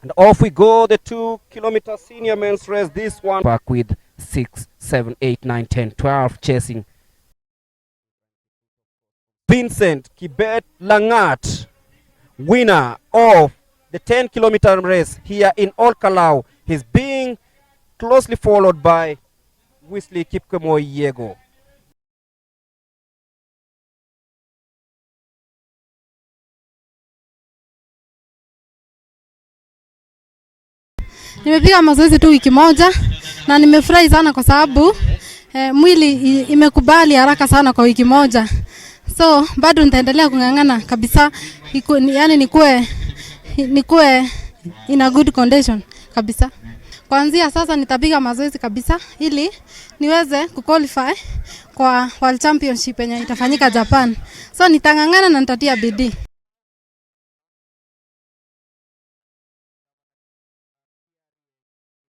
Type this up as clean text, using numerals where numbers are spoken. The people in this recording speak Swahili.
And off we go, the 2 kilometer senior men's race. This one back with 6, 7, 8, 9, 10, 12 chasing. Vincent Kibet Langat, winner of the 10-kilometer race here in Olkalou. He's being closely followed by Wesley Kipkemoi Yego. Nimepiga mazoezi tu wiki moja na nimefurahi sana kwa sababu mwili imekubali haraka sana kwa wiki moja, so bado nitaendelea kung'ang'ana kabisa yani nikuwe in a good condition kabisa. Kuanzia sasa nitapiga mazoezi kabisa ili niweze kuqualify kwa World Championship yenye itafanyika Japan. So nitang'ang'ana na nitatia bidii.